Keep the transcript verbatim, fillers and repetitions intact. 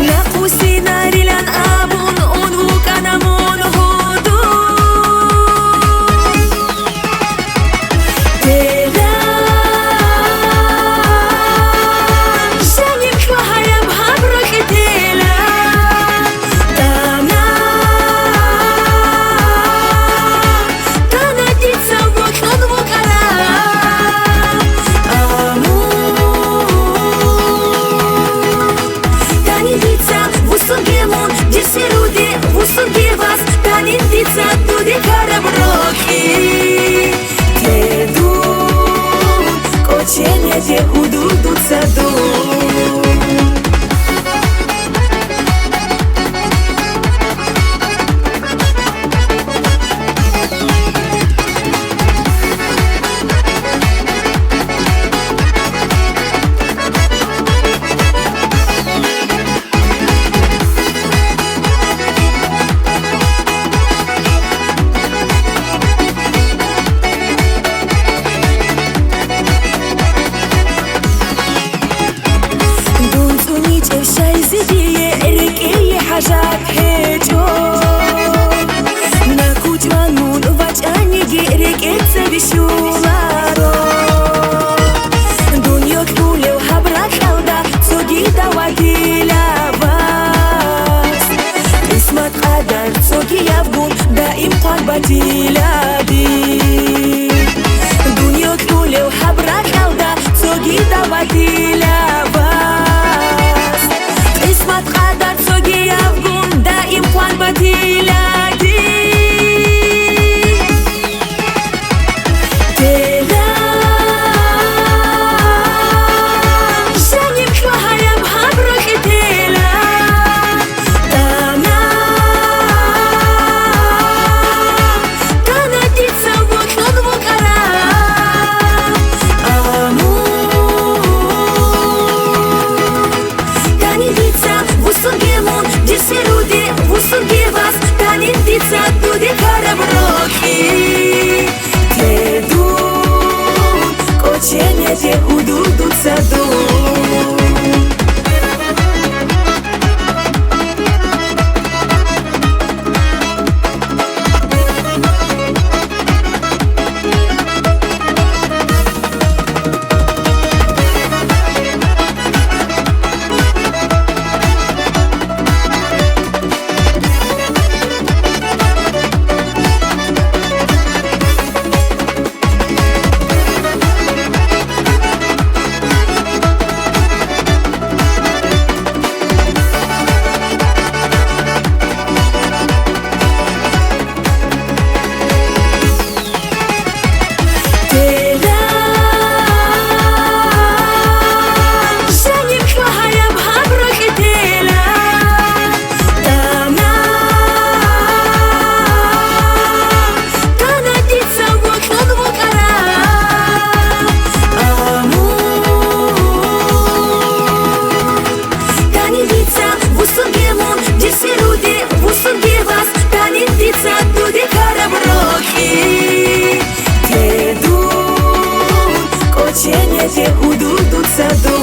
Накъусинарилан абун, ун вукӀана мун гьуду. Тела, жаним чвагьаяб гьаб ракьи тела. Тана, тана дица вокьун вукӀара. Аму, тани дица вусургемун, дир серуде вусургевас, тани дица дуде караб рокьи. Теду, коченеде удур дуца ду. ДунцӀуни чӀев щайзи дие рекӀее хӀажат гьечӀо. На кучӀван мун вачӀаниги рекӀеца вищуларо. Дунъя кьулев гьаб ракьалда цоги даватила вас. Къисмат-къадар цогиябгун даим хъван батилади. Дунъя кьулев гьаб ракьалда цоги даватила вас. Къисмат-къадар цогиябгун даим хъван батилади. Тела, жаним чвагьаяб гьаб ракьи тела. Тана, тана дица вокьун вукӀара. Аму, тани дица вусургемун, дир серуде вусургевас, тани дица дуде караб рокьи. Теду, коченеде удур дуца ду. Тела, жаним чвагьаяб гьаб ракьи тела. Тана, тана дица вокьун вукӀара. Аму, тани дица вусургемун, дир серуде вусургевас, тани дица дуде караб рокьи. Теду, коченеде удур дуца ду.